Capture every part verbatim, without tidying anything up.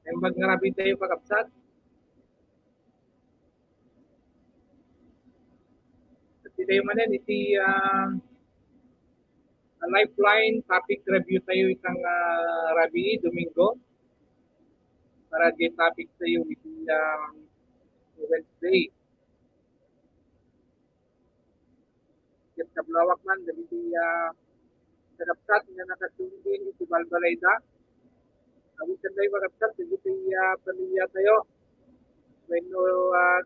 Naimbag nga rabii tayo, kakabsat. Iti tayo manen iti, ah, Lifeline topic review tayo itang, ah, rabii, Domingo. Para di topic tayo iti, ah, Wednesday. Ket kablawak man dagiti, ah, kakabsat nga nakatungpal iti balbalayda. Awisantayo, kakabsat, dagiti, ah, pamiliatayo wenno, ah,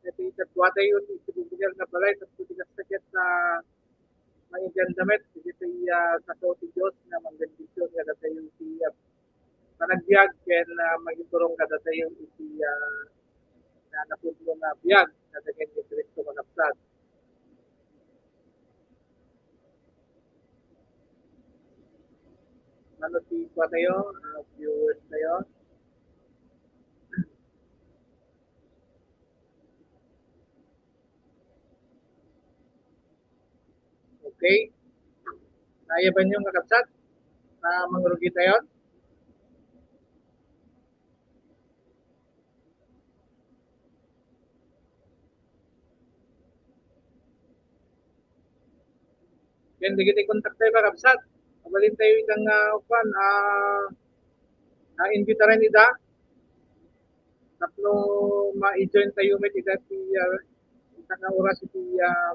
iti kaduatayo iti bumbukel nga balay tapno ti kasta ket, ah, maigandamet dagiti, ah, sao ti Dios nga mangbendision kadatayo iti, ah, panagbiag ken, ah, mangiturong kadatayo iti, ah, napudno nga biag kadagiti Cristo, kakabsat. Mano ti kuatayo, ah, viewers tayo? Okay. Naayabanyo, kakabsat, a mangrugi tayo? Ken dagiti kontak tayo, kakabsat. Mabalin tayo itang, ah, kuan, ah, ah, imbitaren ida. Tapno ma-join tayo met ida ti, ah, ita nga oras iti, ah,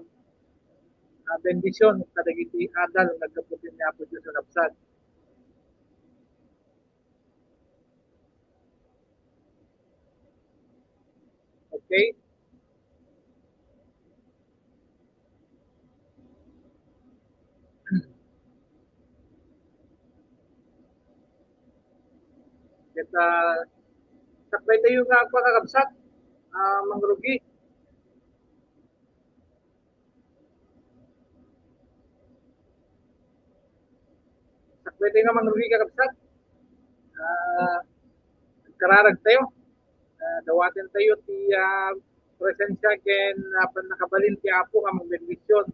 ah, bendision kadagiti adal nga aggapu ken ni Apo Dios, kakabsat. Okay? Ket, ah, sakbay tayo nga agpakakabsat, ah, mangrugi. Sakbay tayo nga mangrugi, kakabsat. Ah, agkararag tayo. Ah, dawaten tayo ti, ah, presensya ken, ah, pannakabalin ti Apo nga mangbendision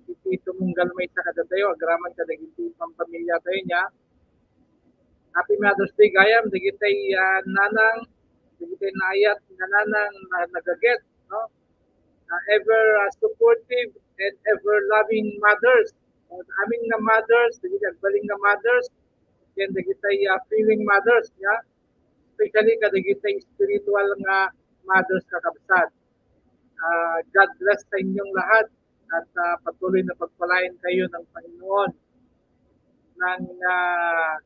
iti tumunggal maysa kadatayo, agraman kadagiti pampamilya tayo niya. Happy Mother's Day gayam dagiti, ah, nanang, dagiti naayat nga nanang nga nagaget, no? Ah, ever, ah, supportive and ever loving mothers. O, amin nga mothers, dagiti agbalin nga mothers, ken dagiti, ah, feeling mothers, ya. Especially kadagiti spiritual nga mothers, kakabsat. Ah, God bless sa inyong lahat at, ah, patuloy na pagpalain kayo ng Panginoon ng, ah,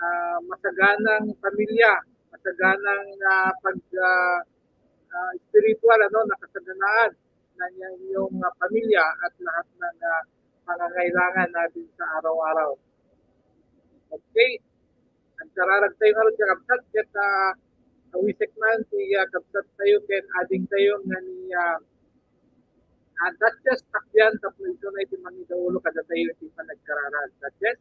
ah, masaganang pamilya, masaganang, ah, pag, ah, ah, spiritual, ano, na kasaganaan ng inyong, ah, pamilya at lahat ng, ah, pangangailangan natin sa araw-araw. Okay? Agkararag tayo ngarud, kakabsat, ket, ah, awisek man ti, ah, kabsat tayo ken ading tayo nga ni, ah, ah, Duchess Takyan tapno isu na iti mangidaulo kadatayo iti panagkararag. Duchess?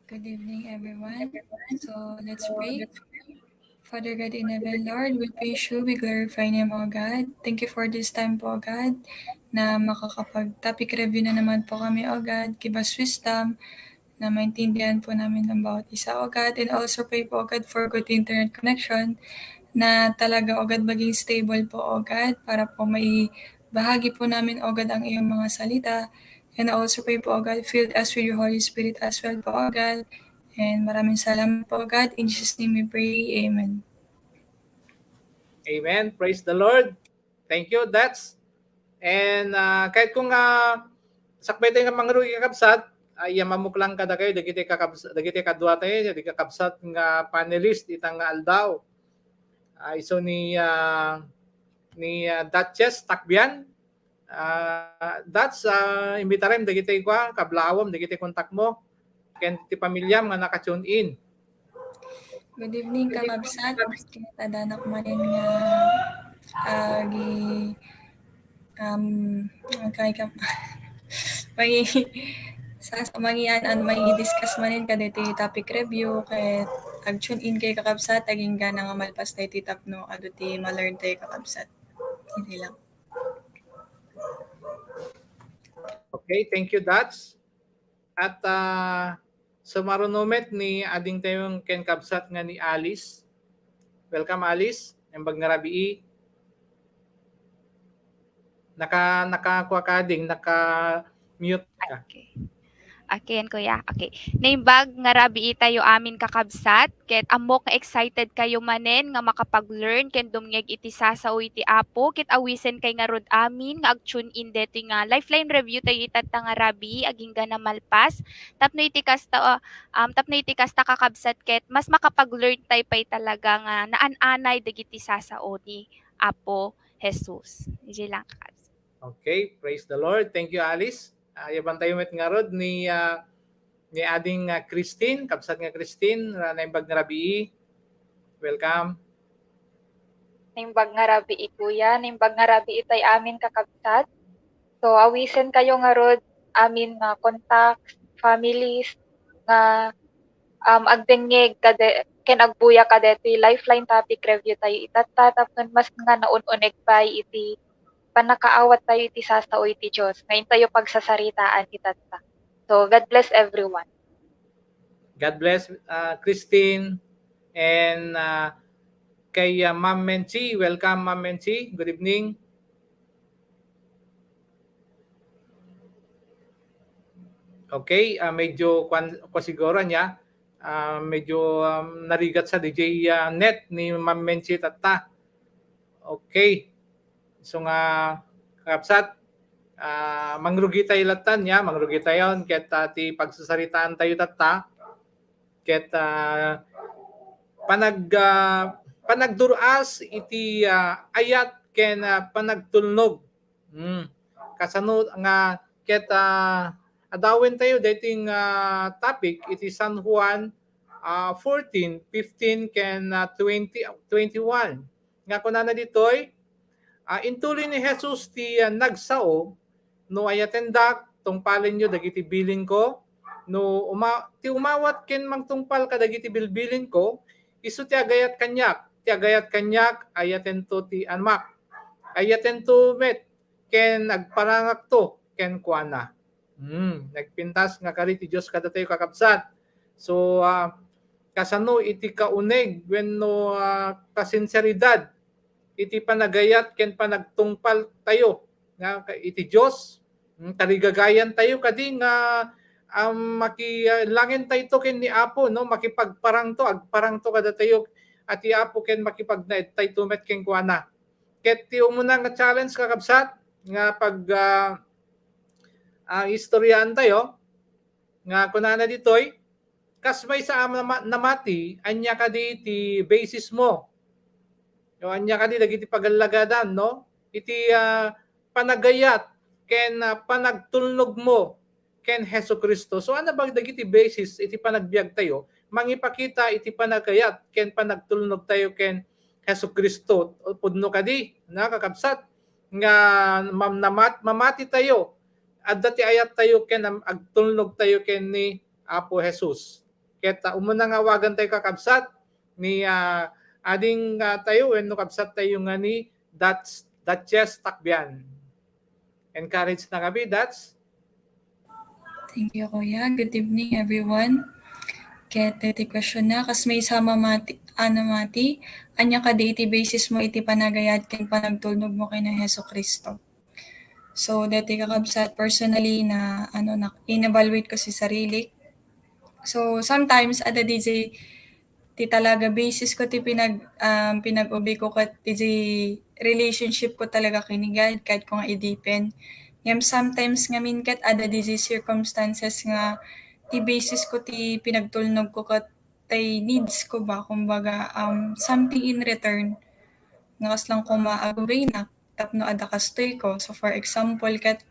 Good evening, everyone. So, let's pray. Father God in heaven, Lord, we praise you, we glorify your name, O God. Thank you for this time po, O God, na makakapag-topic review na naman po kami, O God. Give us wisdom na maintindihan po namin ang bawat isa, O God. And also pray po, O God, for good internet connection na talaga, O God, maging stable po, O God, para po maibahagi po namin, O God, ang iyong mga salita. And also pray po, O God, filled us with your Holy Spirit as well po, O God. And maraming salamat po, O God. In Jesus' name we pray. Amen. Amen. Praise the Lord. Thank you, Dats. And ah, kahit kung ah, sakbay tayo nga mangrugi, kakabsat, ay mamuklang kadakayo dagiti kakabsat, dagiti kadua tayo, dagiti kakabsat nga panelist ita nga aldaw. Ah, isu ni ah, ni ah, Duchess Takbian. Ah, Dats, ah, imbitaram dagiti kua, kablawam, dagiti kontak mo ken ti pamilyam nga naka-tune in. Good evening, kakabsat. Ket adanak manen nga agi um, okay, kam- mangi sa mangi an an mangi discuss manen kaditi topic review ket ag-tune in kay, kakabsat, agingga na nga malpas tayo ti tapno adu ti ma-learn tayo, kakabsat. Hindi lang. Okay, thank you, Dats. At ah, sumaruno met ni ading tayong ken kabsat nga ni Alice. Welcome, Alice. Naimbag nga rabii. Naka, naka, kua ka, ading, naka mute ka. Okay. Akin, kuya. Okay. Naimbag nga rabii tayo amin, kakabsat. Ket ammok nga excited kayo manen nga makapag-learn ken dumngeg iti sasao iti Apo, ket awisen kay ngarud amin nga ag-tune in detoy nga Lifeline Review tayo itatta nga rabii, agingga na malpas. Tapno iti kasta, uh, um, tapno iti kasta, kakabsat, ket mas makapag-learn tayo pay talaga nga naan-anay dagiti sasao ni Apo Jesus. Iji lang, kakabsat. Okay, praise the Lord. Thank you, Alice. Ayaban tayo met ngarud ni ah, ni ading ah, Christine, kabsat nga Christine, ra naimbag nga rabii. Welcome. Naimbag nga rabii, kuya. Naimbag nga rabii itay amin, kakabsat. So awisen kayo ngarud amin nga contacts, families nga um, agdengngeg kade ken agbuya kadetoy Lifeline topic review tayo itatta tapno mas nga naun-uneg pay iti pannakaawat tayo iti sasao iti Dios nga intayo pagsasaritaan itatta. So God bless everyone. God bless, ah, Christine, and ah, kay ah, Ma'am Menchi. Welcome, Ma'am Menchi. Good evening. Okay, ah, medyo kwan, kwan siguro niya, ah, medyo um, narigat sa D J ah, net ni Ma'am Menchi tatta. Okay. So nga, kakabsat, ah, mangrugi tayo latan niya, mangrugi tayo, ket ah, ti pagsasaritaan tayo tatta, ket ah, panag, ah, panagdur-as iti ah, ayat ken ah, panagtulnog. Hmm. Kasano nga ket ah, adawen tayo daytoy nga topic iti San Juan ah, fourteen, fifteen ken ah, twenty, twenty-one. Nga kunana ditoy, ah, intuloy ni Jesus ti ah, nagsao, "No ayatendak, tungpalenyo dagiti bilinko. No uma, ti umawat ken mangtungpal kadagiti bilbilinko, isu ti agayat kaniak. Ti agayat kaniak, ayatento ti Amak. Ayatento met ken agparangakto kenkuana." Hmm, nagpintas nga kari ti Dios kadatayo, kakabsat. So, ah, kasano iti kauneg wenno ah, kasinseridad iti panagayat ken panagtungpal tayo nga ka- iti Dios? Hmm, tarigagayan tayo kadi nga um, maki ah, langen tayo ken ni Apo, no? Makipagparangto, agparangto kadatayo a ti Apo ken makipagnaed tayo met kenkuana. Ket ti umuna nga challenge, kakabsat, nga pag ah, ah, istoryaan tayo, nga kunana ditoy, kas maysa a nama- namati, ania kadi ti basis mo? O ania kadi dagiti pagallagadan, no? Iti ah, panagayat ken ah, panagtulnog mo ken Jesu-Cristo. So, ano ba dagiti basis iti panagbiag tayo? Mangipakita iti panagayat ken panagtulnog tayo ken Jesu-Cristo. Pudno kadi, na, kakabsat, nga mam-, namat-, mamati tayo, adda ti ayat tayo ken am-, agtulnog tayo ken ni Apo Jesus. Ket ah, umuna nga awagan tayo, kakabsat, ni ah, ading ah, tayo wenno kabsat tayo nga ni Dats-, Duchess Takbian. Encourage na kami, Dats. Thank you, Kuya. Good evening, everyone. Ket iti question na, kas maysa a mamati, a namati, ania kadi iti basis mo iti panagayat ken panagtulnog mo ken ni Jesu-Cristo? So, deti kakabsat, personally na, ano, na, in-evaluate ko si sarili. So, sometimes, adda diay ti talaga basis ko ti pinag-, um, pinag-ubay ko ket diay relationship ko talaga ken ni God, ket ko nga i-deepen. Ngem sometimes ngamin ket adda diay circumstances nga ti basis ko ti pinagtulnog ko ket tay needs ko ba, kumbaga, um, something in return nga kasla koma agubayna tapno adda kastoy ko. So, for example, ket,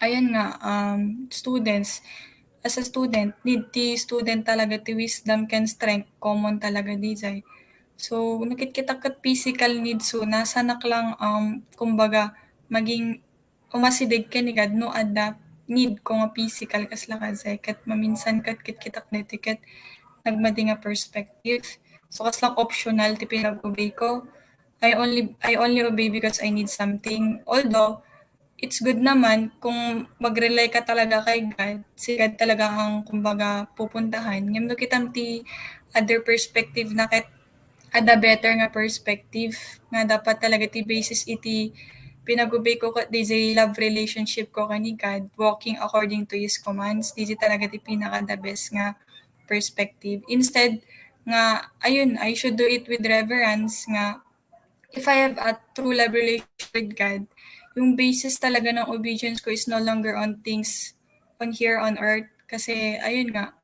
ayan nga, um, students, as a student, need ti student talaga ti wisdom ken strength, common talaga diay. So, nakitkitak ket physical needs, so, nasanak lang, um, kumbaga, maging umasideg ken ni God no adda need ko nga physical kasla kadi, ket maminsan ket kitkitak deti ket nagmadi nga perspective. So, kasla optional ti pinag-obey ko. I only, I only obey because I need something. Although, it's good naman kung mag-rely ka talaga kay God. Si God talaga ang, kumbaga, pupuntahan. Ngem no kitam ti other perspective na ket adda better nga perspective nga dapat talaga ti basis iti pinag-ubay ko ket diay love relationship ko ken ni God, walking according to His commands, diay talaga ti pinaka the best nga perspective. Instead nga, ayun, I should do it with reverence nga if I have a true love relationship with God, yung basis talaga ng obedience ko is no longer on things on here on earth. Kasi, ayun nga,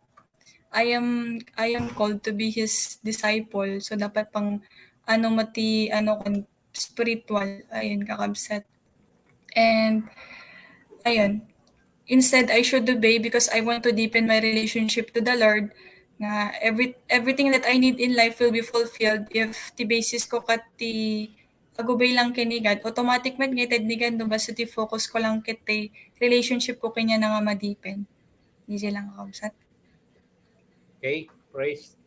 I am, I am called to be His disciple. So, dapat pang, ano, mati, ano, kon spiritual. Ayun, kakabsat. And, ayun, instead, I should obey because I want to deepen my relationship to the Lord. Nga every, everything that I need in life will be fulfilled if ti basis ko ket ti agubay lang ken ni God. Automatic met nga ited ni God no basta ti focus ko lang ket ti relationship ko kaniana nga ma-deepen. Diay lang, kakabsat. Okay, praise.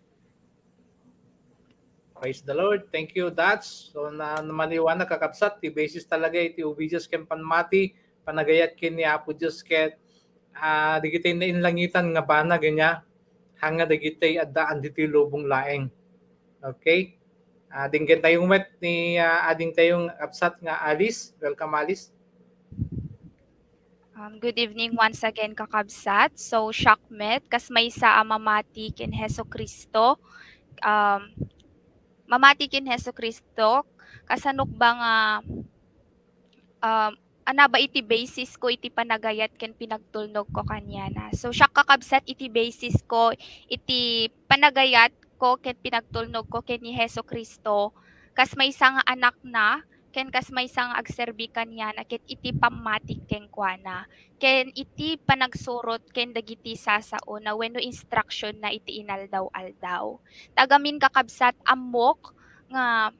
Praise the Lord. Thank you, Dats. So, na, namaliwanag, kakabsat, ti basis talaga iti obedience ken pammati, panagayat ken ni Apo Dios ket, ah, dagiti nainlangitan nga banag ania, haan nga dagiti addaan ditoy lubong laeng. Okay? Ah, denggen tayo met ni, ah, ading tayong kabsat nga Alice. Welcome, Alice. Um, good evening once again, kakabsat. So, siak met, kas maysa a mamati ken Jesu-Cristo. Um, mamati ken Jesu-Cristo, kasanok ba nga, um, ania ba iti basis ko iti panagayat ken pinagtulnog ko kaniana. So, siak, kakabsat, iti basis ko iti panagayat ko ken pinagtulnog ko ken ni Jesu-Cristo, kas maysa nga anakna, ken kas maysa nga agserbi kaniana ket iti pammati kenkuana, ken iti panagsurot ken dagiti sasaona wenno instruction na iti inaldaw-aldaw. Ta gamin, kakabsat, ammok nga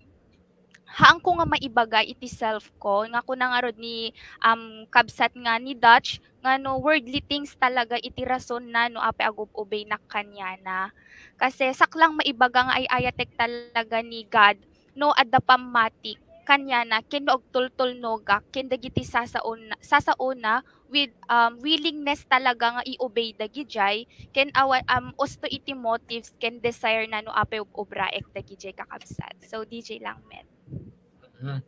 haanko nga maibaga iti self ko, nga kuna ngarud ni, um, kabsat nga ni Dutch, nga no worldly things talaga iti rason na no apay agub-ubaynak kaniana. Kasi saklang maibaga nga ay-ayatek talaga ni God no adda pammatik kaniana ken no agtultulnogak ken dagiti sasaon-, sasaona with, um, willingness talaga nga i-obey dagidiay ken awan, um, usto iti motives ken desire na no apay ub-ubraek dagidiay, kakabsat. So, D J lang met. Mhm.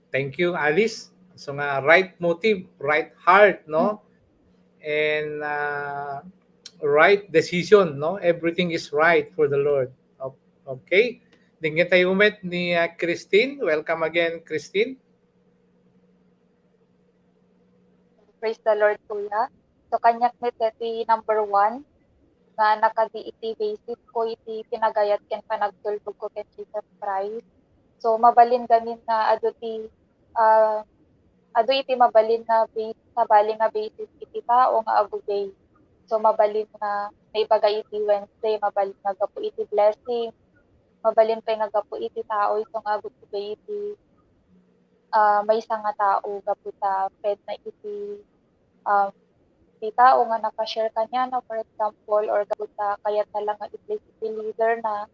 Thank you, Alice. So nga, right motive, right heart, no? And, uh, right decision, no? Everything is right for the Lord. O-, okay. Denggen tayo met ni, uh, Christine. Welcome again, Christine. Praise the Lord, Kuya. So, kaniak met ti number one, nga nakadi iti basis ko iti pinagayat ken panagtulnog ko ken Jesus Christ. So, mabalin gamin nga adu ti, ah, adu iti mabalin nga bas-, sabali nga basis iti tao nga agubay. So, mabalin nga naibaga iti Wednesday, mabalin nga gapu iti blessing, mabalin pay nga gapu iti tao isu nga agubay iti, ah, maysa nga tao gapu ta pwede na iti, um, iti tao nga naka-share kaniana, for example, or gapu ta kayatna lang nga i-bless iti leader na,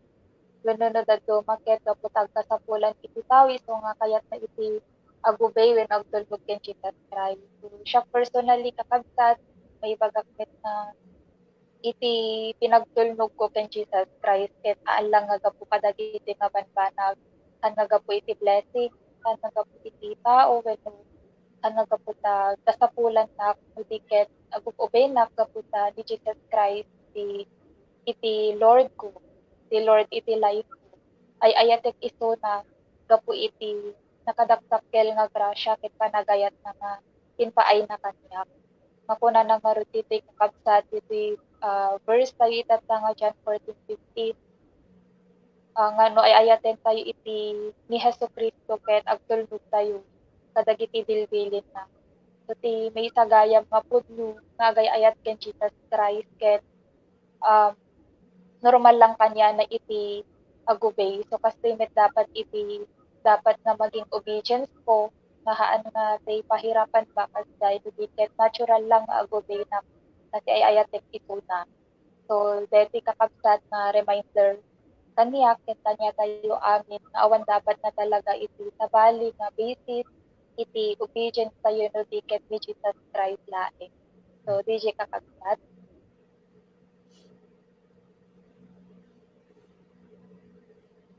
wenno no dadduma ket gapu ta agkasapulan iti tao isu nga kayatna iti ag-obey wenno agtulnog ken Jesus Christ. So, siak personally, kakabsat, maibagak met nga iti pinagtulnogko ken Jesus Christ ket haan lang nga gapu kadagiti nga banbanag, haan nga gapu iti blessing, haan nga gapu iti tao wenno haan nga gapu ta kasapulannak no di ket agub-ubeynak gapu ta ni Jesus Christ ti, iti Lord ko, ti Lord iti life ko. Ay-ayatek isuna gapu iti nakadakdakkel nga grasya ket panagayatna nga impaayna kaniak. Makunana ngarud ditoy kakabsat ditoy, ah, verse tayo itatta nga John fourteen fifteen, ah, nga no ay-ayaten tayo iti ni Jesu-Cristo ket agtulnog tayo kadagiti bilbilinna. So, ti maysa gayam nga pudno nga agay-ayat ken Jesus Christ ket, um, normal lang kaniana iti ag-obey. So, kastoy met dapat iti, dapat nga maging obedience ko, nga haan nga tay pahirapan ba, kasjay, no di ket natural lang nga ag-obeynak, kasi ay-ayatek isuna. So, daytoy kakabsat nga reminder kaniak ken kaniatayo amin nga awan dapat nga talaga iti sabali nga basis iti obedience tayo no di ket ni Jesus Christ laeng. So, D J, kakabsat.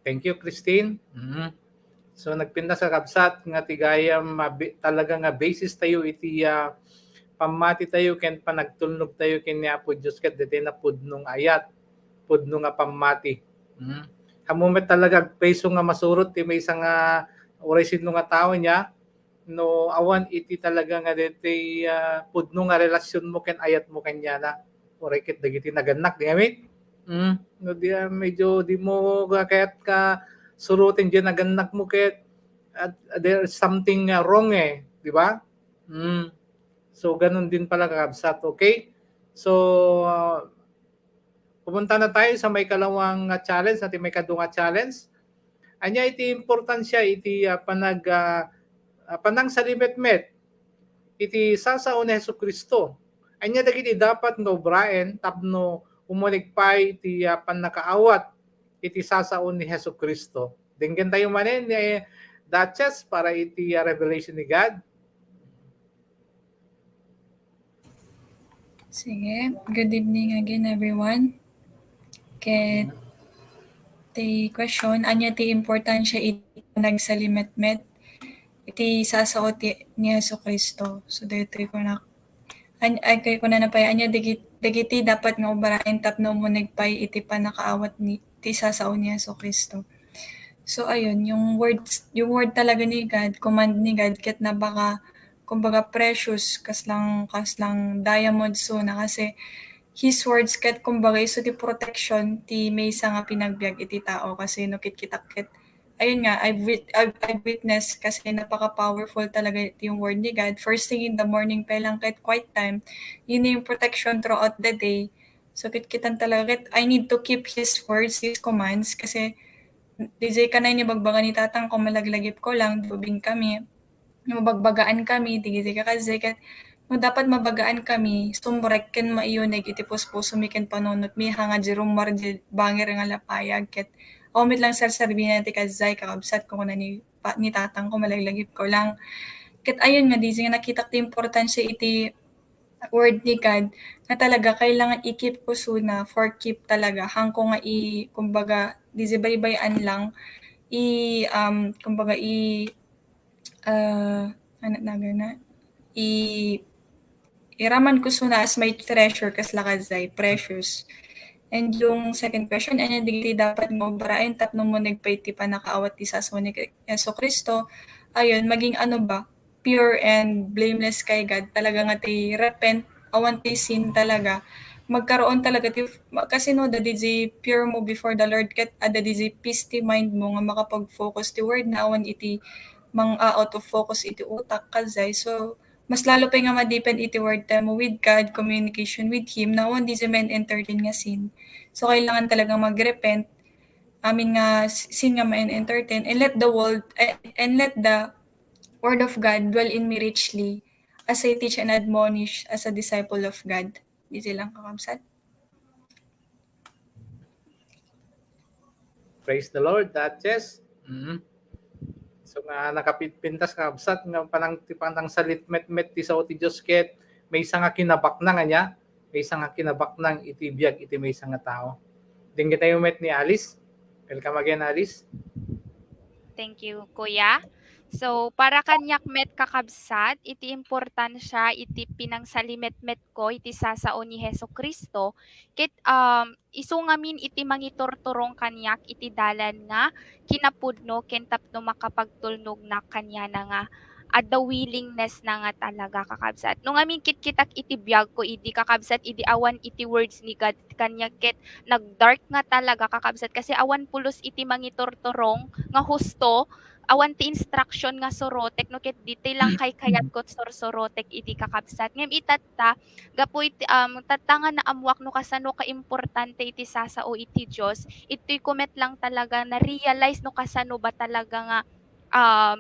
Thank you, Christine. Mhm. So, nagpintas, kakabsat, nga ti gayam, mabi-, talaga nga basis tayo iti, ah, pammati tayo ken panagtulnog tayo ken ni Apo Dios ket daytoy napudno nga ayat, pudno nga pammati. Mhm. Ammom met talaga agpayso nga masurot ti maysa nga uray sino nga tao niya, no awan iti talaga nga daytoy, ah, pudno nga relasyonmo ken ayatmo kaniana. Uray ket dagiti nagannak, di amin? Mm, no di, ah, medyo dimo kayat nga suroten diay nagannakmo ket, ah, there is something, ah, wrong eh, di ba? Mm. So, ganun din pala, kakabsat, okay? So, ah, pumunta na tayo sa may kalawang, ah, challenge, iti may kadu nga challenge. Ania iti importansya iti, ah, panag-, ah, ah, panangsalimetmet iti sasao ni Jesu-Cristo? Ania dagiti dapat nga ubraen tapno umunig pay iti, ah, pannakaawat iti sasao ni Jesu-Cristo? Denggen tayo manen ni Duchess para iti, ah, revelation ni God. Sige. Good evening again, everyone. Ket ti question, ania ti importansya iti panangsalimetmet iti sasao ti, ni Jesu-Cristo? So, daytoy kunak-, an-, ay, kay kunana pay, ania dagit-, dagiti dapat nga ubraen tapno umunig pay iti pannakaawat ni, ti sasao ni Jesu-Cristo? So, ayun, yung words, yung word talaga ni God, command ni God, ket napaka-, kumbaga, precious, kaslang, kaslang diamond so na, kasi His words ket, kumbaga, isu ti protection ti maysa nga pinagbiag iti tao, kasi no kitkitak ket, ayun nga, I've wit-, I've, I've witnessed kasi napaka-powerful talaga yung word ni God. First thing in the morning pa lang ket quiet time, yun na yung protection throughout the day. So, kitkitan talaga ket I need to keep His words, His commands, kasi D J, kanay ni bagbaga ni tatang ko, malaglagip ko lang, di ubing kami. No mabagbagaan kami, di giti kakadse, ket no dapat mabagaan kami, sumrek ken maiunig iti puspusomi ken panunotmi, ha nga di rummuar di bangir nga lapayag, ket awan met lang serserbina ti kadse, kakabsat, ko kuna ni, pa-, ni tatang ko, malaglagip ko lang. Ket ayun nga, D J, nga nakitak ti importansya iti word ni God nga talaga kailangan i-keep ko suna, for keep talaga. Hangko nga i-, kumbaga, di, di baybay-an lang, i-, um, kumbaga, i-, ah, ano na gana? I-, iraman ko suna as my treasure, kasla kadse, precious. And yung second question, ano digiti dapat nga ubraen tapno umunig pay ti pannakaawat ti sasao ni Jesu-Cristo? Ayun, maging ano ba? Pure and blameless kay God, talaga nga ti repent, awan ti sin talaga. Magkaroon talaga ti, kasi no, adda diay pure mo before the Lord, ket adda diay peace ti mind mo nga makapag-focus ti word na, awan iti mang, ah, out of focus iti utak, kadse. So, mas lalo pay nga ma-deepen iti word time mo with God, communication with Him, na awan diay ma-entertain nga sin. So, kailangan talaga mag-repent, amin nga s-, sin nga ma-entertain, and let the world, eh, and let the Word of God dwell in me richly as I teach and admonish as a disciple of God. Di silang kakabsat. Praise the Lord, Duchess. Mhm. So nga nakapintas, kakabsat, nga panang-, ti panangsalit metmet ti sao ti Dios ket maysa nga kinabaknang, ania? Maysa nga kinabaknang iti biag iti maysa nga tao. Denggen tayo met ni Alice. Welcome again, Alice. Thank you, Kuya. So, para kaniak met, kakabsat, iti importansya iti pinangsalimetmetko iti sasao ni Jesu-Cristo, ket, um, isu ngamin iti mangiturturong kaniak iti dalan nga kinapudno ken tapno makapagtulnognak kaniana nga adda willingness na nga talaga, kakabsat. No ngamin kitkitak iti biagko idi, kakabsat, idi awan iti words ni God kaniak ket nagdark nga talaga, kakabsat, kasi awan pulos iti mangiturturong nga husto, awan ti instruction nga surotek, no ket di ti lang kaykayatko sursurotek idi, kakabsat. Ngem itatta, gapu iti, um, tatta nga naammuak no kasano kaimportante iti sasao iti Dios, ittoy ko met lang talaga na-realize no kasano ba talaga nga, um,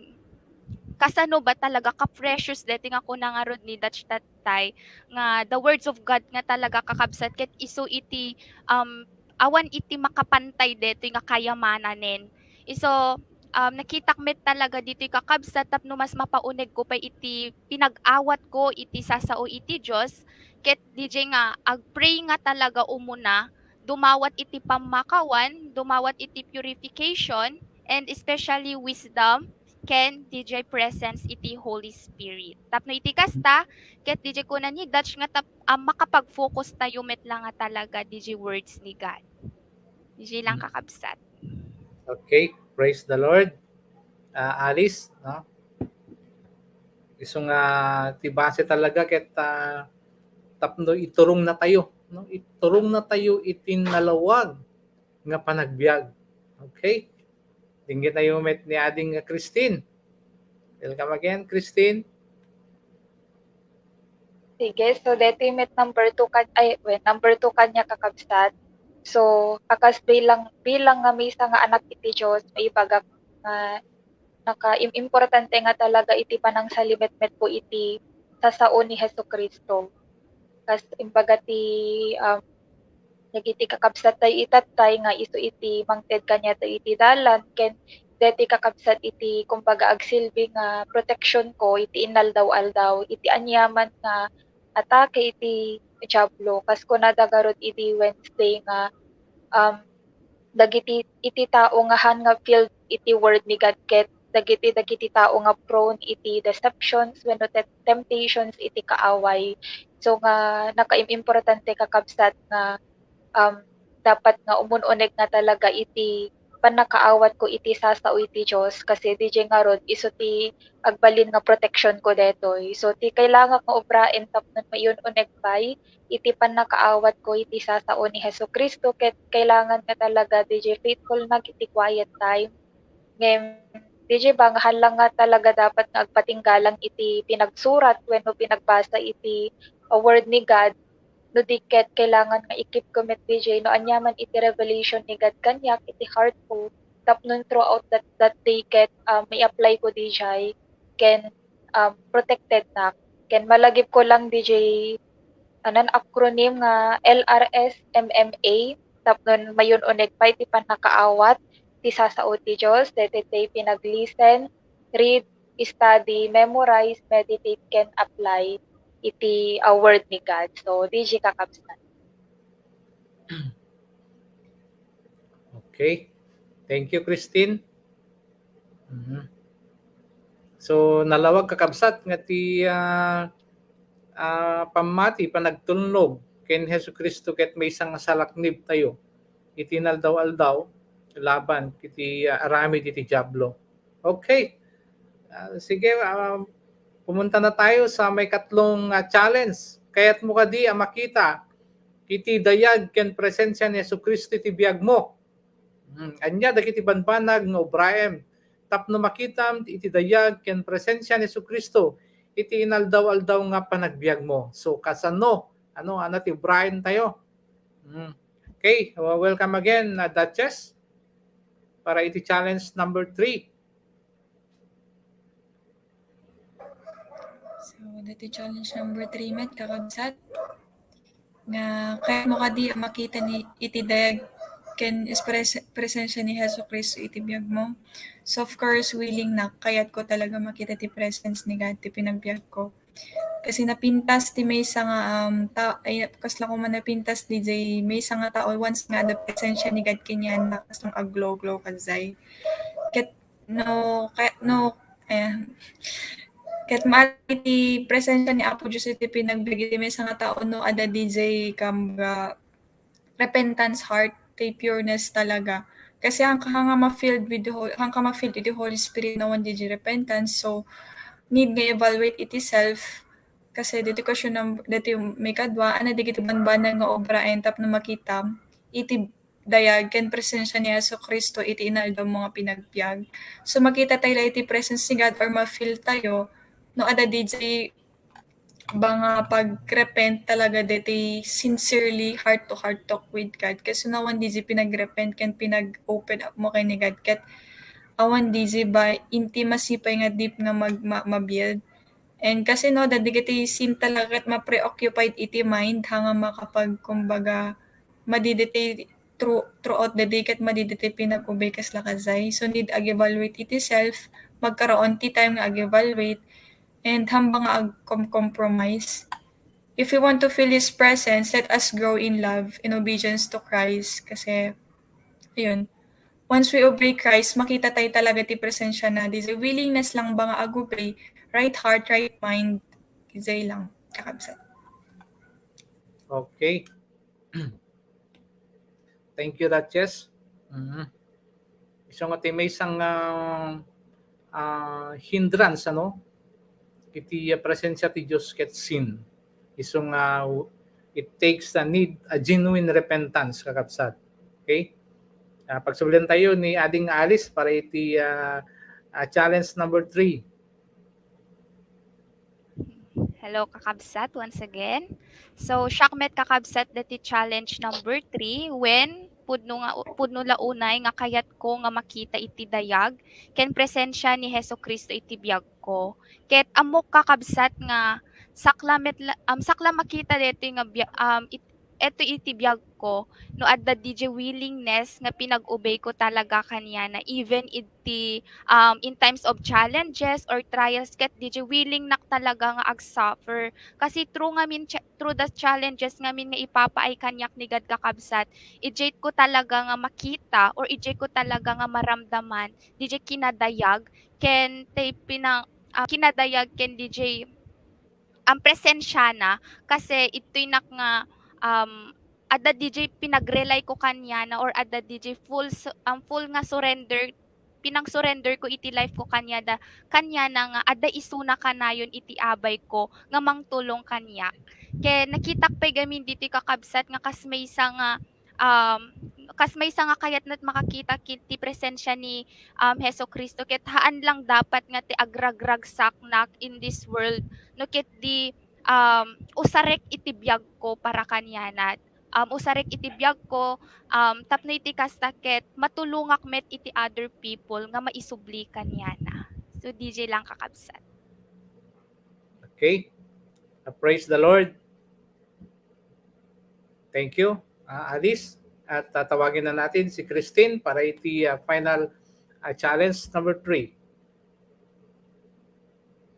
kasano ba talaga ka-precious deti nga kuna ngarud ni Dutch tattay nga the words of God nga talaga, kakabsat, ket isu iti, um, awan iti makapantay detoy nga kayamananen. Isu, um, nakitak met talaga ditoy, kakabsat, tapno mas mapaunegko pay iti pinag-awatko iti sasao iti Dios, ket D J nga ag-pray nga talaga umuna, dumawat iti pammakawan, dumawat iti purification, and especially wisdom, ken D J presence iti Holy Spirit. Tapno iti kasta, ket D J kuna ni Dutch nga tap-, ah, makapag-focus tayo met lang nga talaga D J words ni God. D J lang, kakabsat. Okay, praise the Lord. Ah, Alice, no? Isu nga ti base talaga ket, ah, tapno iturong na tayo, no? Iturong na tayo iti nalawag nga panagbiag. Okay? Denggen tayo met ni Ading Christine. Welcome again, Christine. Sige, so deti met number two kan-, ay, well, number two kaniak, kakabsat. So, a kas bilang, bilang nga maysa nga anak iti Dios, maibagak nga nakaim-, importante nga talaga iti panangsalimetmetko iti sasao ni Jesu-Cristo. Kas imbaga ti, um, dagiti kakabsat tayo itattay nga isu iti mangted kaniato iti dalan, ken deti kakabsat iti, kumbaga, agsilbi nga proteksionko iti inaldaw-aldaw, iti aniaman nga atake iti Diablo. Kas kunada garud idi Wednesday nga, um, dagiti, iti tao nga han nga filled iti word ni God ket dagiti, dagiti tao nga prone iti deceptions wenno te-, temptations iti kaaway. So nga nakaim-importante, kakabsat, nga, um, dapat nga umun-uneg nga talaga iti pannakaawatko iti sasao iti Dios, kasi D J ngarud isu ti agbalin nga proteksionko detoy. So ti kailangan nga obraen tapno mayun-uneg pay iti pannakaawatko iti sasao ni Jesu-Cristo, ket kailangan nga talaga D J faithfulnak iti quiet time. Ngem, D J, bangahal lang nga talaga dapat nga agpatinggalang iti pinagsurat wenno pinagbasa iti, uh, word ni God, no di ket kailangan nga i-keep ko met, D J, no aniaman iti revelation ni God kaniak iti heart ko, tapno throughout that, that day ket, uh, mai-apply ko, D J, ken, um, protected nak. Ken malagip ko lang, D J, anan acronym nga L R S M M A, tapno mayun-uneg pay ti pannakaawat ti sasao ti Dios, daytoy ti pinag-listen, read, study, memorize, meditate, ken apply iti, ah, word ni God. So, D J, kakabsat. Okay. Thank you, Christine. Mhm. So, nalawag, kakabsat, nga ti, ah, ah, pammati, panagtulnog ken Jesu-Cristo ket maysa nga salaknib tayo iti inaldaw-aldaw laban iti, ah, aramid iti Diablo. Okay. Ah, sige, ah, pumunta na tayo sa may katlong, ah, challenge. Kayatmo kadi a makita iti dayag ken presensia ni Jesu-Cristo iti biagmo? Hmm, ania dagiti banbanag nga ubraem tapno makitam iti dayag ken presensia ni Jesu-Cristo iti inaldaw-aldaw nga panagbiagmo? So, kasano? Ano, ano ti ubraen tayo? Hmm. Okay, well, welcome again, uh, Duchess, para iti challenge number three. So, dati challenge number three met, kakabsat. Nga, kayatmo kadi a makita ni, iti dayag ken espres-, presensia ni Jesu-Cristo iti biagmo? So, of course, willing na, kayatko talaga makita ti presence ni God ti panagbiagko. Kasi napintas ti maysa nga, um, ta-, ay, kasla koma napintas diay maysa nga tao once nga adda presensia ni God kenkuana, kasla aglow-glow kadiay. Ket no, kaya, no, eh, ket maali ti presensia ni Apo Dios iti panagbiag iti maysa nga tao no adda diay, kumbaga, repentance heart, ti pureness talaga. Kasi haanka nga ma-filled with the Hol-, haanka ma-filled with the Holy Spirit no awan diay repentance. So, need nga evaluate iti self. Kasi ditoy question num-, ditoy maikadua, ania dagiti bambanag nga obra tapno makita iti dayag ken presensia ni Jesu-Cristo iti inaldaw mo nga panagbiag. So, makita tayo la iti presence ni God or ma-feel tayo no adda diay ba nga pag-repent talaga ditoy sincerely heart to heart talk with God. Kasi no awan diay panag-repent ken panag-open up mo ken ni God ket awan diay ba intimacy pay nga deep nga mag-, ma-, ma-build. And kasi no, adda dagiti sin talaga ket ma-preoccupied iti mind, haan nga makapag-, kumbaga, madi ditoy through-, throughout the day ket madi ditoy panag-obey kasla kadiay. So, need ag-evaluate iti self, magkaraon ti time nga ag-evaluate, and haan ba nga ag-com-, compromise. If we want to feel His presence, let us grow in love, in obedience to Christ. Kasi, ayun, once we obey Christ, makita tayo talaga ti presensia na. Diay willingness lang ba nga ag-obey, right heart, right mind, diay lang, kakabsat. Okay. Thank you, Duchess. Mhm. Isu nga ti maysa nga, ah, hindrance, ano, iti, ah, presensia ti Dios ket sin. Isu nga, it takes a need, a genuine repentance, kakabsat. Okay? Ah, pagsublian tayo ni Ading Alice para iti, ah, ah, challenge number three. Hello, kakabsat, once again. So, siak met, kakabsat, dati challenge number three, when pudno nga, pudno la unay nga kayatko nga makita iti dayag ken presensia ni Jesu-Cristo iti biagko. Ket ammok, kakabsat, nga sakla met la, um, sakla makita daytoy nga bia-, um, it-, eto iti biagko no adda diay willingness nga panag-obeyko talaga kaniana, even iti, um, in times of challenges or trials, ket diay willingnak talaga nga ag-suffer. Kasi through ngamin cha-, through the challenges ngamin nga ipapaay kaniak ni God, kakabsat, idiayko talaga nga makita or idiayko talaga nga maramdaman diay kinadayag ken ti pinang-, ah, kinadayag ken diay, um, presensiana, kasi itoy nak nga, um, adda diay pinag-rely ko kaniana or adda diay full su-, um, full nga surrender, pinang-surrender ko iti life ko kaniada, kaniana nga adda isuna kanayon iti abay ko nga mangtulong kaniak. Ken nakitak pay gamin ditoy, kakabsat, nga kas maysa nga, um, kas maysa nga kayatna makakita ken ti presensia ni, um, Jesu-Cristo, ket haan lang dapat nga ti agragragsaknak in this world, no ket di, um, usarek iti biagko para kaniana. Um, usarek iti biagko, um, tapno iti kasta ket matulongak met iti other people nga maisubli kaniana. So, diay lang, kakabsat. Okay. Uh, praise the Lord. Thank you, uh, Alice. At tatawagin na natin si Christine para iti, uh, final, uh, challenge number three.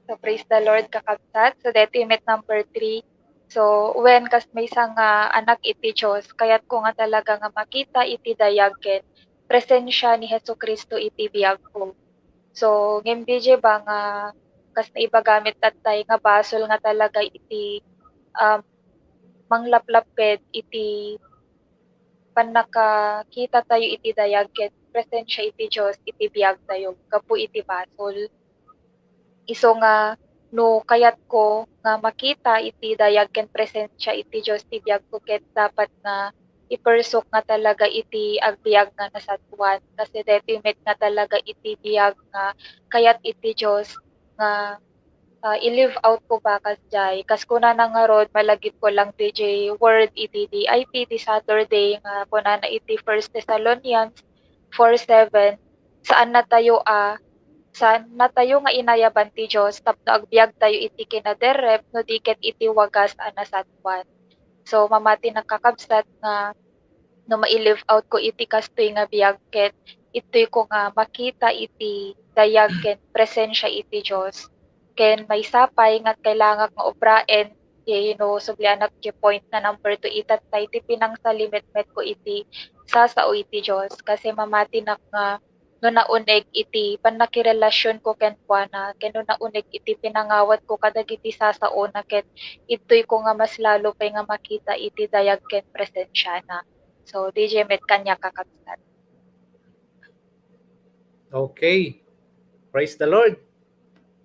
So, praise the Lord, kakabsat. So, deti met number three. So, when kas maysa nga anak iti Dios, kayatko nga talaga nga makita iti dayag ken presensia ni Jesu-Cristo iti biagko. So, ngem diay ba nga kas naibaga met tattay nga basol nga talaga iti, um, manglaplapped iti pannakakita tayo iti dayag ken presensia iti Dios iti biag tayo gapu iti basol. Isu nga no kayatko nga makita iti dayag ken presensia iti Dios ti biagko, ket dapat nga ipersok nga talaga iti agbiag nga nasaduan. Kasi daytoy met nga talaga iti biag nga kayat iti Dios nga, ah, i-live out ko ba kasdiay. Kas kunana ngarud, malagipko lang diay word iti D I P di Saturday nga kunana iti First Thessalonians four seven, saan natayo a, saan natayo nga inayaban ti Dios tapno agbiag tayo iti kinaderrep no di ket iti wagas a nasaduan. So, mamati, kakabsat, nga no mai-live out ko iti kastoy nga biag, ket ittoy ko nga makita iti dayag ken presensia iti Dios. Ken maysa pay nga kailangak nga obraen, ti no sublianak ti point na number two, itatta iti pinangsalimetmet ko iti sasao iti Dios. Kasi mamatinak nga no nauneg iti pannakirelasionko kenkuana, ken no nauneg iti pinangawatko kadagiti sasaona, ket ittoy ko nga mas lalo pay nga makita iti dayag ken presensiana. So, D J met kaniak, kakabsat. Okay. Praise the Lord.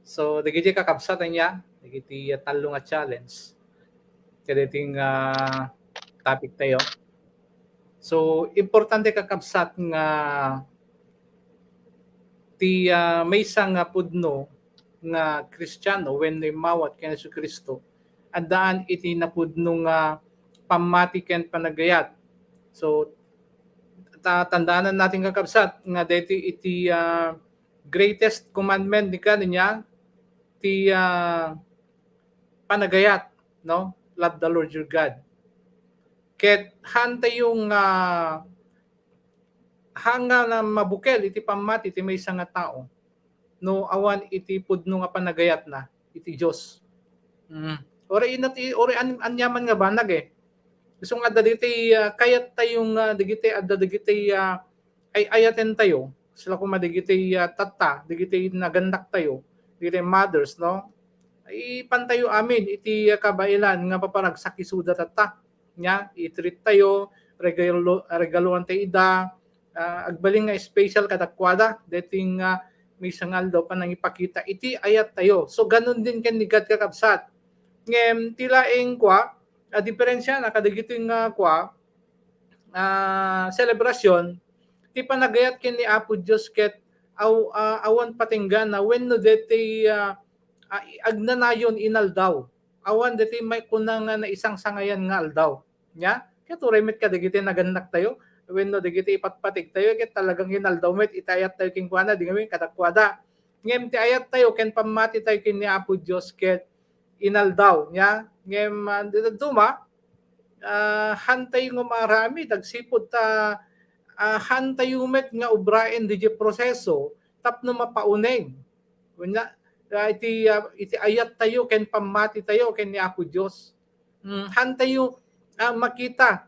So, dagiti kakabsat ania, dagiti, uh, tallo nga challenge kadagiti nga, uh, topic tayo. So, importante, kakabsat, nga ti, uh, maysa nga pudno nga Kristiano wenno immawat ken Jesu-Cristo, addaan iti napudno nga pammati ken panagayat. So, ta-, tandaanan natin, kakabsat, nga deti iti, uh, greatest commandment ni kaniya, ti, uh, panagayat, no? Love the Lord your God. Ket haan tayo nga, haan nga na mabukel iti pammati ti maysa nga tao no awan iti pudno nga panagayatna iti Dios. Mm. Uray inat-, uray an-, aniaman nga banag, eh. Isu nga adda dagiti, ah, kayat tayo nga dagiti, adda dagiti, ah, ay-ayaten tayo. Sila koma dagiti, ah, tatta, dagiti nagannak tayo, dagiti mothers, no? Ipan tayo amin iti, ah, kabaelan nga paparagsakisuda tatta. Nya, i-treat tayo, regalo-, regaluan tayo ida, ah, agbalin nga special kadakuada, deti nga maysa nga aldaw panangipakita iti ayat tayo. So, ganun din ken ni God, kakabsat. Ngem, ti laeng kua, a diferensiana kadagiti nga kua, ah, selebrasyon, ti panagayat ken ni Apo Dios ket aw-, ah, awan patenggana wenno deti, ah, ah, agnanayon inaldaw. Awan deti maikuna nga naisangsangayan nga aldaw. Nya, ket uray met kadagiti nagannak tayo, wenno dagiti ipatpatig tayo, ket talagang inaldaw met iti ayat tayo kenkuana, di ngamin kadakuada. Ngem ti ayat tayo ken pammati tayo ken ni Apo Dios ket inaldaw. Nya, ngem, ah, dita duma, ah, haan tayo nga maaramid, agsipud ta, ah, haan tayo met nga obraen diay proseso tapno mapauneg. Wenno, ah, iti, ah, iti ayat tayo ken pammati tayo ken ni Apo Dios. Mm, haan tayo, ah, makita.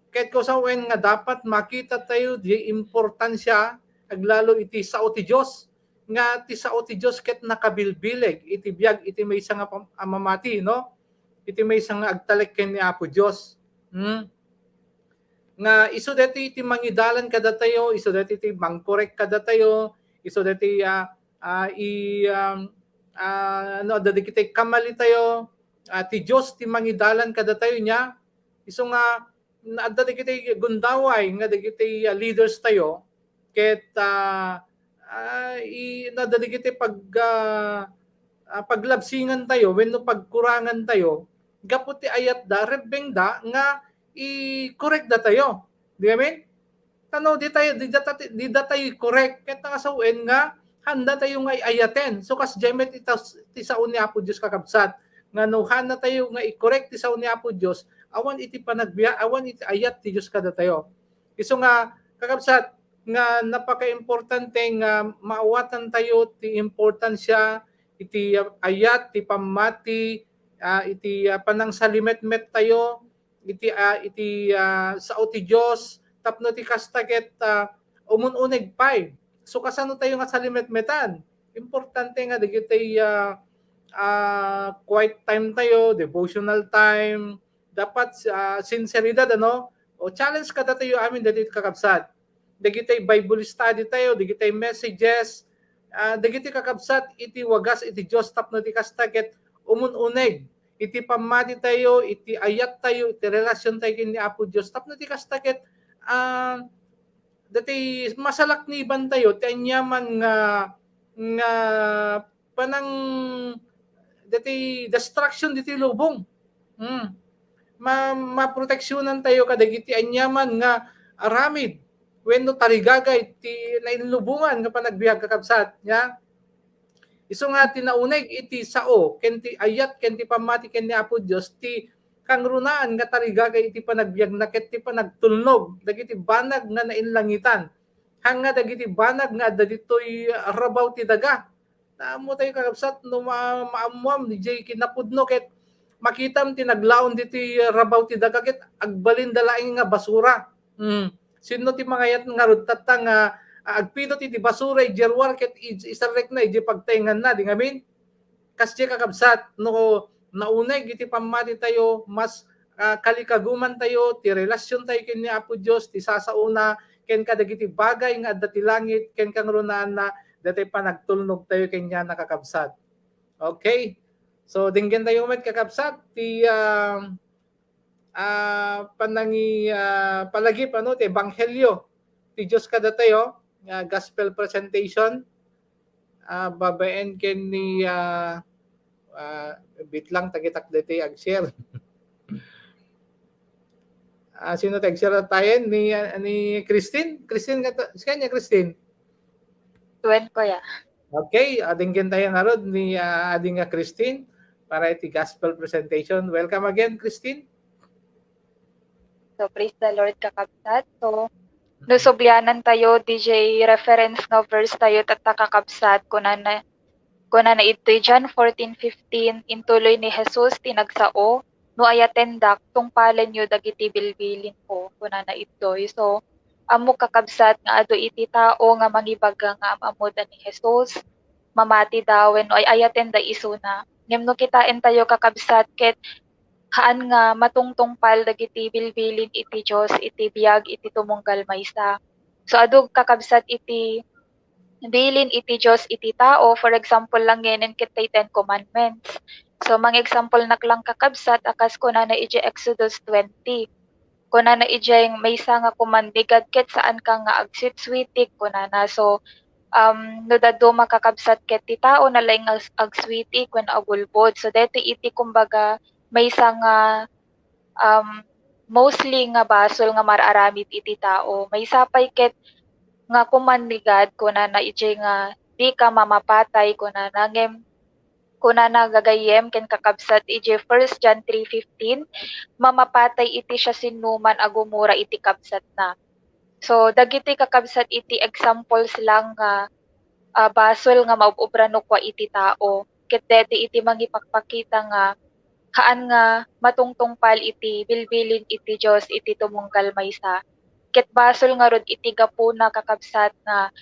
Ket kusawen nga dapat makita tayo diay importansia aglalo iti sao ti Dios. Nga ti sao ti Dios ket nakabilbileg iti biag iti maysa nga pam-, a mamati, no? Iti maysa nga agtalek ken ni Apo Dios. Hmm? Nga isu deti ti mangidalan kadatayo, isu deti ti mangkorek kadatayo, isu deti, ah, ah, i, um, ah, no, adda dagiti kamali tayo, ah, ti Dios ti mangidalan kadatayo nya. Isu nga, adda dagiti gundaway nga dagiti, ah, leaders tayo, ket, ah, ah, i-, adda dagiti pag-, ah, ah, paglabsingan tayo wenno pagkurangan tayo, gapu ti ayatda, rebbengda nga i-correct datayo. Di amin? Tano, di tayo, di data-, di datayo i-correct. Ket nakasawen nga, handa tayo nga i-ayaten. So, kasdiay met ita-, ti sao ni Apo Dios, kakabsat. Nga no, handa tayo nga i-correct ti sao ni Apo Dios, awan iti panagbiag, awan iti ayat ti Dios kadatayo. Isu nga, kakabsat, nga napakaimportante nga maawatan tayo ti importansia iti ayat, ti pammati, ah, iti, ah, panangsalimetmet tayo, iti, ah, iti, ah, sao ti Dios, tapno ti kasta ket, ah, umun-uneg pay. So, kasano tayo nga salimetmetan? Importante nga dagiti, ah, ah, quiet time tayo, devotional time, dapat, ah, sinseridad, ano? O, challenge kadatayo amin dagiti kakabsat. Dagiti Bible study tayo, dagiti messages, ah, dagiti kakabsat iti wagas iti Dios tapno ti kasta ket umun-uneg iti pammati tayo, iti ayat tayo, iti relasyon tayo ken ni Apo Dios tapno ti kasta ket, ah, dati masalakniban tayo ti aniaman nga, nga panang dati destruction diti lubong. Hmm. Ma-, maproteksyonan tayo kadagiti aniaman nga aramid wenno tarigagay ti nainlubongan nga panagbiag, kakabsat, nya. Isu nga ti nauneg iti sao ken ti ayat ken ti pammati ken ni Apo Dios ti kangrunaan nga tarigagay iti panagbiagna ket ti panagtulnog dagiti banag nga nainlangitan, haan nga dagiti banag nga adda ditoy rabaw ti daga. Ammo tayo, kakabsat, no ma-, maammuam, diay kinapudno ket makitam ti naglaon ditoy rabaw ti daga ket agbalinda laeng nga basura. Hmm. Sinno ti mangayat ngarud tatta nga, ah, agpidot iti basura idiay ruar ket id-, isarrekna idiay pagtaenganna, di ngamin? Kasdiay, kakabsat, no nauneg iti pammati tayo, mas, ah, kalikaguman tayo, ti relasyon tayo ken ni Apo Dios, ti sasaona, ken kadagiti bagay nga adda ti langit, ken kangrunaanna, datoy panagtulnog tayo ken niana, kakabsat. Okay? So, denggen tayo met, kakabsat, ti, ah, ah, panangi-, ah, palagip, ano, ti ebanghelio ti Dios kadatayo, nga gospel presentation, ah, babaen ken ni, ah, ah, bitlang tagitak ditoy ag-share. Ah, sino ti ag-share tayen? Ni, ah, ni Christine? Christine, kata-, si kanya, Christine? Twen, kuya. Okay, adinggen tayo ngarud ni, ah, ading nga Christine para iti gospel presentation. Welcome again, Christine. So, praise the Lord, kakabsat. So, no sublianan tayo, diay reference nga verse tayo, tatta, kakabsat, kunana, kunana idtoy John fourteen fifteen, intuloy ni Jesus ti nagsao, "No ayatendak, tungpalenyo dagiti bilbilinko," kunana idtoy. So, ammo, kakabsat, nga adu iti tao nga mangibaga nga am-ammoda ni Jesus, mamatida wenno ay-ayatenda isuna. Ngem no kitaentayo, kakabsat, ket haan nga matungtungpal dagiti bilbilin iti Dios iti biag iti tumunggal maysa. So, adu, kakabsat, iti bilin iti Dios iti tao, for example lang ngenen ket tay Ten Commandments. So, mangexample nak lang, kakabsat, a kas kunana idiay Exodus twenty. Kunana idiay maysa nga command ni God ket saanka nga agswitswitik, kunana. So, um, no dadduma, kakabsat, ket ti tao nalaing nga ags-, agswitik wenno agulbod. So, daytoy iti, kumbaga, maysa nga, um, mostly nga basol nga mar-aramid iti tao. Maysa pay ket nga command ni God, kunana idiay nga, "Dika mamapatay," kunana. Ngem, kunana gagayyem ken kakabsat idiay First John three fifteen, "Mamapatay iti siasinoman a gumura iti kabsatna." So, dagiti, kakabsat, iti examples lang nga, ah, basol nga maub-obrano kua iti tao. Ket daytoy iti mangipakpakita nga haan nga matungtungpal iti bilbilin iti Dios iti tumunggal maysa. Ket basol ngarud iti gapuna, kakabsat, nga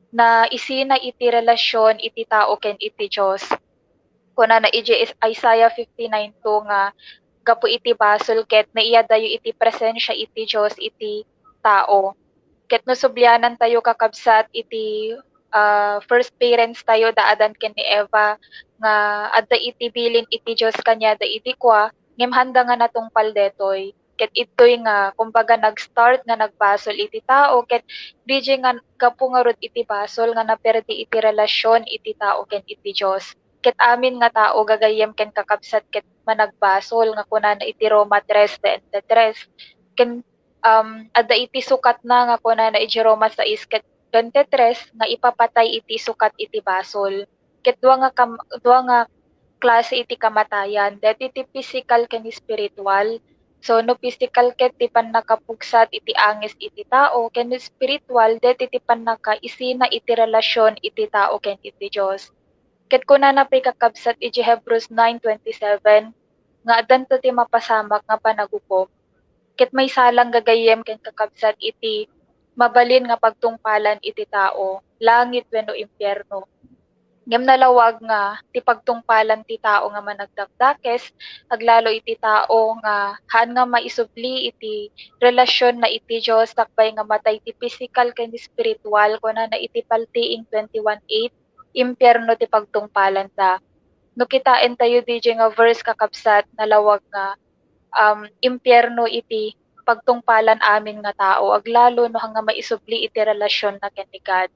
naisina iti relasyon iti tao ken iti Dios. Kunana idiay Is-, Isaiah fifty-nine two nga gapu iti basol ket naiyadayo iti presensia iti Dios iti tao. Ket no sublianan tayo, kakabsat, iti, ah, first parents tayo, da Adan ken ni Eva, nga adda iti bilin iti Dios kaniada idi kua, ngem haanda nga natungpal detoy. Ket idtoy nga, kumbaga, nag-start nga nagbasol iti tao, ket didiay nga gapu ngarud iti basol nga naperdi iti relasyon iti tao ken iti Dios. Ket amin nga tao, gagayyem ken kakabsat, ket managbasol nga kunana iti Roma tres veintitrés. Ken, um, adda iti sukatna nga kunana iti Roma sais ket veintitrés nga ipapatay iti sukat iti basol. Ket dua nga kam-, dua nga klase iti kamatayan, daytoy ti pisikal ken espiritual. So, no pisikal ket ti pannakapugsat iti angis iti tao, ken espiritual, daytoy ti pannakaisina iti relasyon iti tao ken iti Dios. Ket kunana pay, kakabsat, iti Hebrews nine twenty-seven, nga addanto ti mapasamak nga panagukom. Ket maysa lang, gagayyem ken kakabsat, iti mabalin nga pagtungpalan iti tao, langit wenno impierno. Ngem nalawag nga ti pagtungpalan ti tao nga managdakdakes, aglalo iti tao nga haan nga maisubli iti relasyonna iti Dios, sakbay nga matay ti pisikal ken espiritual, kunana iti Paltiing twenty-one eight, impierno ti pagtungpalanda. No kitaentayo didiay nga verse, kakabsat, nalawag nga, um, impierno iti pagtungpalan amin nga tao, aglalo no haan nga maisubli iti relasionna ken ni God.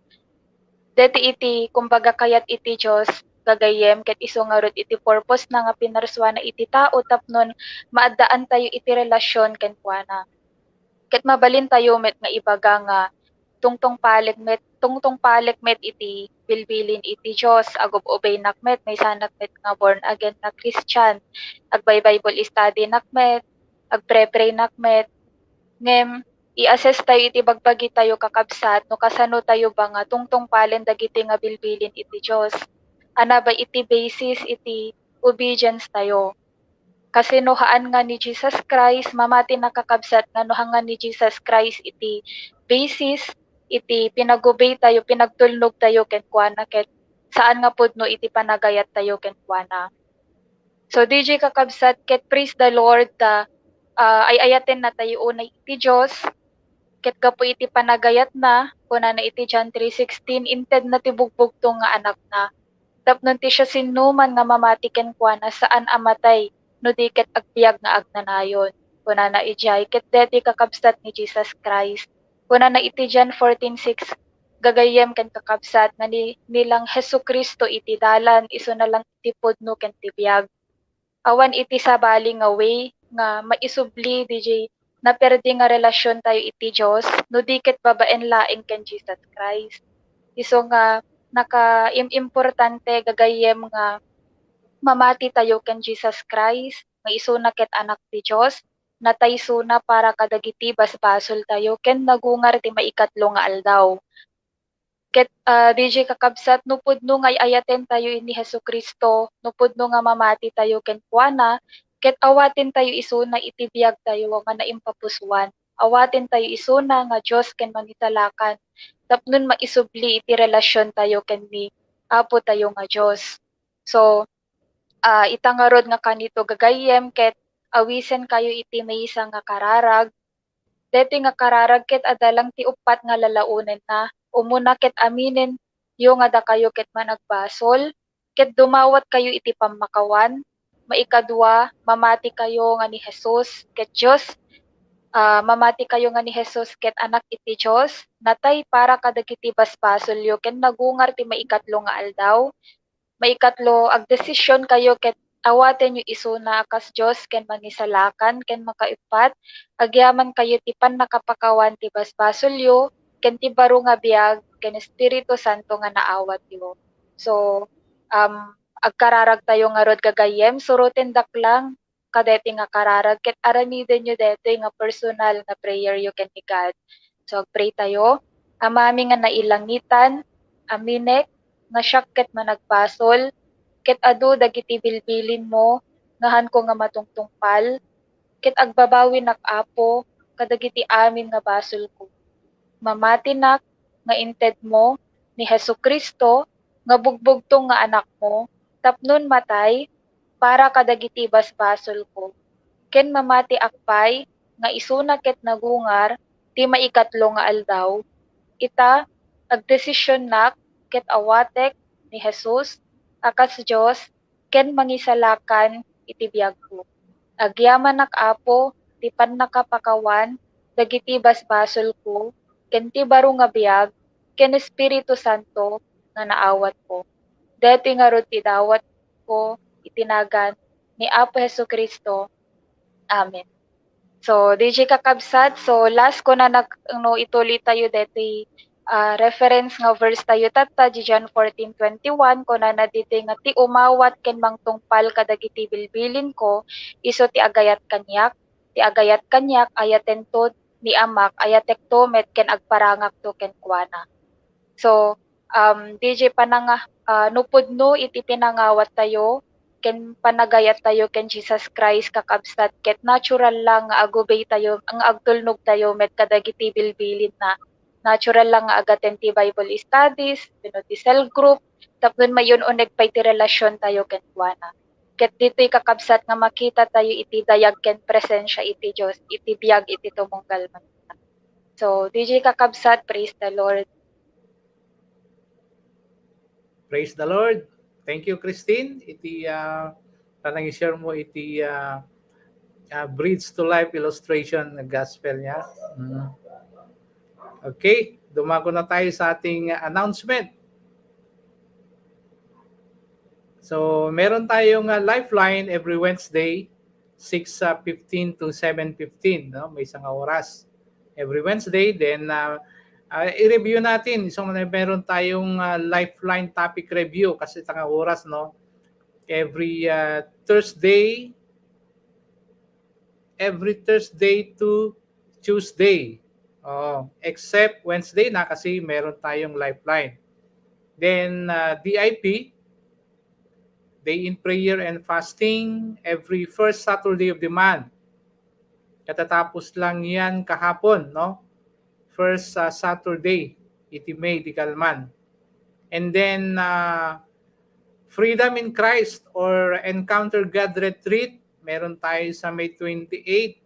Daytoy iti, kumbaga, kayat iti Dios, gagayyem, ket isu ngarud iti purpose na nga pinarsuana iti tao tapno maaddaantayo iti relasyon kenkuana. Ket mabalintayo met nga ibaga nga tungtungpalek met, tungtungpalek met iti bilbilin iti Dios, agub-ubaynak met, maysanak met nga born again nga Christian, agbai-Bible studynak met, agpre-praynak met. Ngem, i-assess tayo iti bagbagi tayo, kakabsat, no kasano tayo ba nga tungtungpalen dagiti nga bilbilin iti Dios. Ania ba iti basis iti obedience tayo? Kasi no haan nga ni Jesus Christ, mamati, nakakabsat, nga no haan nga ni Jesus Christ iti basis, iti pinagubay tayo, pinagtulnog tayo kenkuana, ket saan nga pudno iti panagayat tayo kenkuana. So, D J, kakabsat, ket praise the Lord, ta, ah, ay-ayaten na tayo unay iti Dios, ket gapu iti panagayatna, kunana iti John three sixteen, "Intedna ti bugbugtong nga anakna, tapno ti siasinoman nga mamati kenkuana, saan a matay, no di ket agbiag nga agnanayon." Kunana idiay, ket deti kakabsat ni Jesus Christ. Kunana iti John fourteen six, gagayyem ken kakabsat, nga ni, ni lang Jesu-Cristo iti dalan, isuna lang iti pudno ken ti biag. Awan iti sabali nga way nga maisubli, D J, naperdi nga relasyon tayo iti Dios, no di ket babaen laeng ken Jesus Christ. Isu nga nakaim-importante, gagayyem, nga mamati tayo ken Jesus Christ, nga isuna ket Anak ti Dios, natay isuna para kadagiti basbasol tayo, ken nagungar ti maikatlo nga aldaw. Ket, ah, D J, kakabsat, no pudno nga ay-ayaten tayo ni Jesu-Cristo, no pudno nga mamati tayo kenkuana, ket awaten tayo isuna iti biag tayo nga naimpapusuan. Awaten tayo isuna nga Dios ken Mangisalakan, tapno maisubli iti relasyon tayo ken ni Apo tayo nga Dios. So, ah, ita ngarud nga kanito gagayyem ket awisen kayo iti maysa nga kararag. Daytoy nga kararag ket adda lang ti uppat nga lalaonenna. Umuna ket aminenyo nga dakayo ket managbasol, ket dumawat kayo iti pammakawan. Maikadua, mamati kayo nga ni Jesus ket Dios, ah, mamati kayo nga ni Jesus ket Anak iti Dios, natay para kadagiti basbasolyo ken nagungar ti maikatlo nga aldaw. Maikatlo, agdesisyon kayo ket awatenyo isuna a kas Dios ken Mangisalakan, ken makauppat, agyaman kayo ti pannakapakawan ti basbasolyo ken ti baro nga biag ken Espiritu Santo nga naawatyo. So, um, agkararag tayo ngarud gagayyem, surotendak lang kadaytoy nga kararag ket aramidenyo daytoy nga personal nga prayeryo ken ni God. So, agpray tayo. Amami nga nailangitan, aminek nga siak ket managbasol, ket adu dagiti bilbilinmo nga haanko nga matungtungpal, ket agbabawinak, Apo, kadagiti amin nga basolko. Mamatinak nga intedmo ni Jesu-Cristo nga bugbugtong nga Anakmo tapno matay para kadagiti basbasolko, ken mamatiak pay nga isuna ket nagungar ti maikatlo nga aldaw. Ita, agdesisionnak ket awatek ni Jesus a kas Dios ken Mangisalakan iti biagko. Agyamanak, Apo, ti pannakapakawan dagiti basbasolko ken ti baro nga biag ken Espiritu Santo nga naawatko. Daytoy ngarud ti dawatko iti nagan ni Apo Jesu-Cristo. Amen. So, D J, kakabsat, so last, kunanak no ituloy tayo daytoy, ah, reference nga verse tayo tatta, di John fourteen twenty-one, kunana ditoy nga, "Ti umawat ken mangtungpal kadagiti bilbilinko, isu ti agayat kaniak, ti agayat kaniak, ayatento ni Amak, ayatekto met ken agparangakto kenkuana." So, um, D J, pananga-, ah, no pudno iti pinangawat tayo ken panagayat tayo ken Jesus Christ, kakabsat, ket natural lang nga agubay tayo, nga agtulnog tayo met kadagiti bilbilinna. Natural lang nga agaten ti Bible studies, wenno ti cell group, tapno mayun-uneg pay ti relasyon tayo kenkuana. Ket ditoy, kakabsat, nga makita tayo iti dayag ken presensia iti Dios, iti biag iti tumunggal man. So, D J, kakabsat, praise the Lord. Praise the Lord. Thank you, Christine. Iti, ah, panang-share mo iti, ah, ah, Bridge to Life illustration ng gospel niya. Mm. Okay, dumako na tayo sa ating announcement. So, meron tayong, ah, Lifeline every Wednesday, six fifteen to seven fifteen, no? May isang oras. Every Wednesday, then, ah, Ah, i-review natin. So, may-, meron tayong, ah, Lifeline topic review kasi tanga oras, no? Every, ah, Thursday, every Thursday to Tuesday. Oh, except Wednesday na kasi meron tayong Lifeline. Then, ah, D I P, Day in Prayer and Fasting, every first Saturday of the month. Katatapos lang yan kahapon, no? First, ah, Saturday, iti May, di kalman. And then, ah, Freedom in Christ or Encounter God Retreat, meron tayo sa May twenty-eight.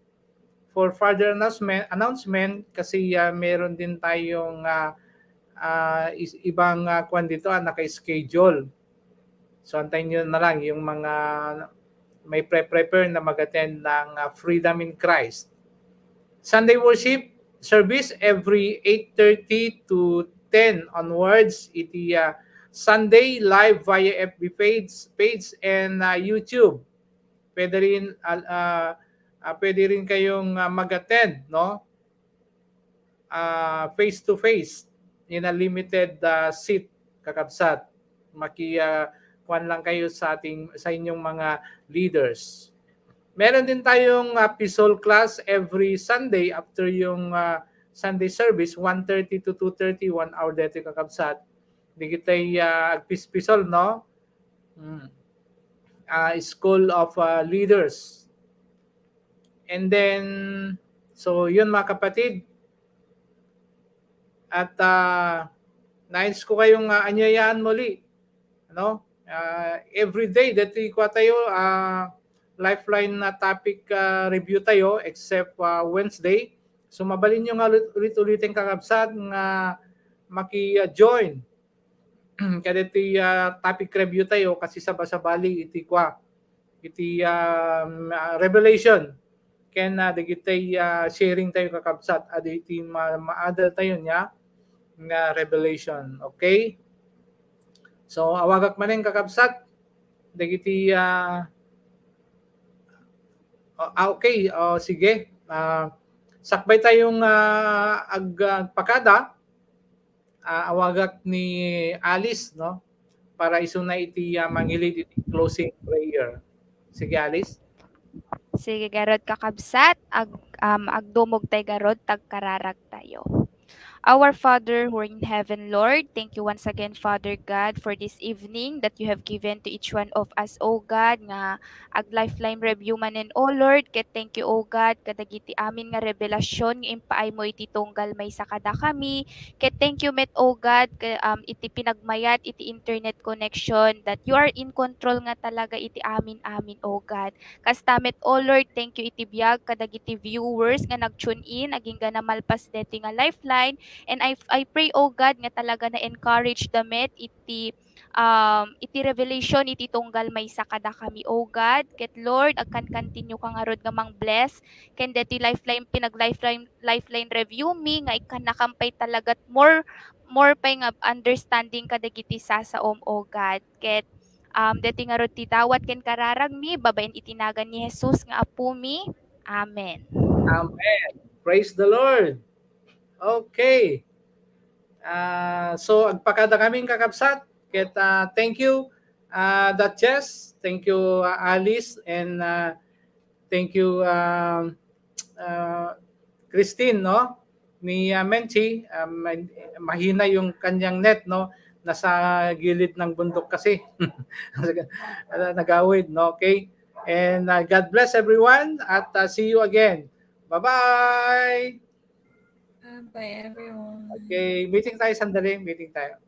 For further announcement, announcement kasi, ah, meron din tayong, ah, ah, is-, ibang, ah, kwan dito, ah, naka-schedule. So, antayin nyo na lang yung mga may pre-prepare na mag-attend ng, ah, Freedom in Christ. Sunday worship service every eight thirty to ten onwards. Iti, ah, Sunday live via F B page, page and, ah, YouTube. Pwede rin, ah, ah, ah, pwede rin kayong, ah, mag-attend, no? Ah, face to face in a limited, ah, seat, kakabsat. Maki-, ah, kuwan lang kayo sa ating, sa inyong mga leaders. Meron din tayong, ah, P SOL class every Sunday after yung, ah, Sunday service, one thirty to two thirty, one hour daytoy, kakabsat. Di kitay, ah, agpis-P SOL, no? Mm. Ah, School of, ah, Leaders. And then, so yun, mga kapatid. At, ah, nais ko kayong, ah, anyayaan muli. Ano? Ah, every day, dati kua tayo, ah, Lifeline na topic, ah, review tayo, except, ah, Wednesday. So, mabalin nyo nga ulit, ulit-ulitin, kakabsat, nga maki-, ah, join kadagiti, ah, topic review tayo kasi sabasabali iti kua, iti, um, ah, revelation ken, ah, dagiti, ah, sharing tayo, kakabsat, adu iti ma-, maadal tayo niya nga revelation. Okay? So, awagak manen, kakabsat, dagiti, ah, ah, okay, oh, sige. Ah, sakbay tayong, ah, ag-, ah, pakada. Ah, awagak ni Alice, no? Para isuna iti, ah, mangilid iti closing prayer. Sige, Alice. Sige, garud, kakabsat, ag-, um, agdumog tay garud, tagkararag tayo. Our Father who are in heaven, Lord, thank you once again, Father God, for this evening that you have given to each one of us, O God, nga ag-Lifeline review manen, O Lord, ket thank you, O God, kadagiti amin nga revelasyon nga impaaymo iti tunggal maysa kadakami, ket thank you met, O God, ka-, um, iti pinagmayat iti internet connection, that you are in control nga talaga iti amin-amin, O God. Kasta met, O Lord, thank you iti biag kadagiti viewers nga nag-tune in, agingga namalpas deti nga Lifeline. And I, I pray, O God, nga talaga na-encourage da met iti, um, iti revelation, iti tunggal maysa kadakami, O God. Ket Lord, agkan-continue ka ngarud nga mang-bless ken deti Lifeline, pinag-Lifeline, Lifeline review mi, nga ikkannakam pay talaga more, more pay nga understanding kadagiti sasaom, O God. Ket, um, deti ngarud ti dawat ken kararagmi, babaen iti nagan ni Jesus nga Apomi. Amen. Amen. Praise the Lord. Okay. Ah, so, agpakada kamin, kakabsat. Ket, ah, thank you, ah, Duchess. Thank you, ah, Alice. And, ah, thank you, um, ah, Christine, no? Ni, ah, Menchi, ah, ma-, mahina yung kanyang net, no? Nasa gilid ng bundok kasi. Ala, nagawid, no? Okay? And, ah, God bless everyone at, ah, see you again. Bye-bye! Bye-bye, everyone. Okay, meeting tayo sandali. Meeting tayo.